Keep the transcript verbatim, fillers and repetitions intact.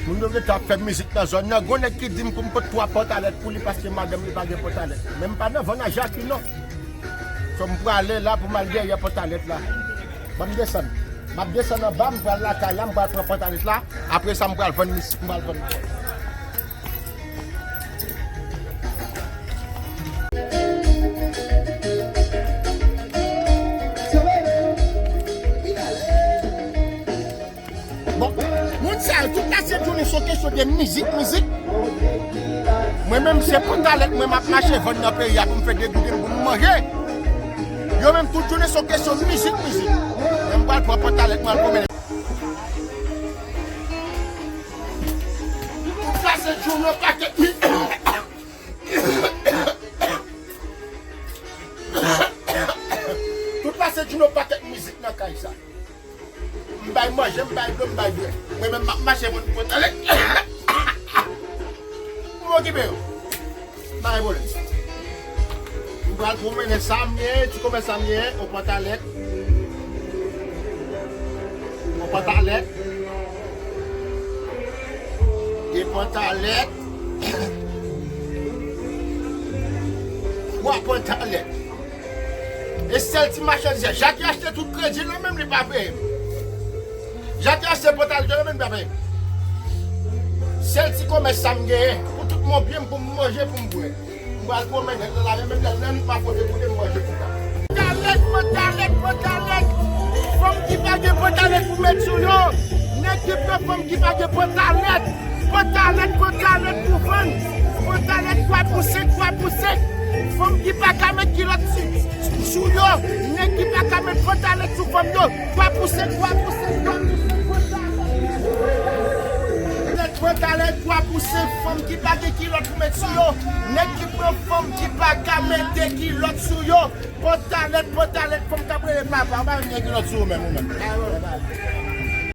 Moun yo gentan ap fè mizik nan zòn nan. Gon nèg ki di m pou m pot twa pantalèt pou li paske madanm li pa gen pantalèt. Men m pa nan vann a Jaki non. So m prale la pou m al dèyè pantalèt la. Ban m desann. M ap desann anba, m pral lakay la, m pral pran pantalèt la. Apre sa, m pral vann mizik, m pral vann. Bon, moun sa yo, tout la se jounen se yon kesyon de mizik, mizik. Mwen menm se pantalèt mwen m ap mache vann nan peyi a pou m fè degoude m pou m manje. Yo menm tout jounen se yon kesyon mizik, mizik. Mwen m pral pran pantalèt mwen al pwomennen. Tout la se jounen yon pakèt mizik. Tout la se jounen yon pakèt mizik nan kay sa. M bay manje, m bay dlo, m bay bwè. Mwen menm m ap mache moun pantalèt. Pou m okipe yo. Pa gen pwoblèm. M pral pwomennen sa m ye, ti komès sa m ye, yon pantalèt. Yon pantalèt. De pantalèt. Twa pantalèt. E sèl ti machandiz, Jaki achte tout kredi l, menm li pa peye m. Jaki achte pantalèt yo, menm li pa peye m. Sèl ti komès sa m genyen, pou tout mon byen m, pou m manje, pou m bwè. M pral pwomennen nan lari, menm lè nan nwit m ap pote pou m manje pou mwen. Pantalèt, pantalèt, pantalèt. Fanm ki pa gen pantalèt pou met sou yo. Nèg ki pran fanm ki pa gen pantalèt. Pantalèt, pantalèt pou vann. Pantalèt twa pou senk, twa pou senk. Fanm ki pa ka met kilòt sou, sou yo. Nèg ki pa ka met pantalèt sou fanm yo. Twa pou senk, twa pou senk, twa pou senk, pantalèt. Pantalèt, pantalèt, twa pou senk, fanm ki pa gen kilòt pou met sou yo. Nèg ki pran fanm ki pa ka mete kilòt sou yo. Pantalèt, pantalèt, fanm k ap rele papa, ou pa menm gen kilòt sou ou menm, ou menm.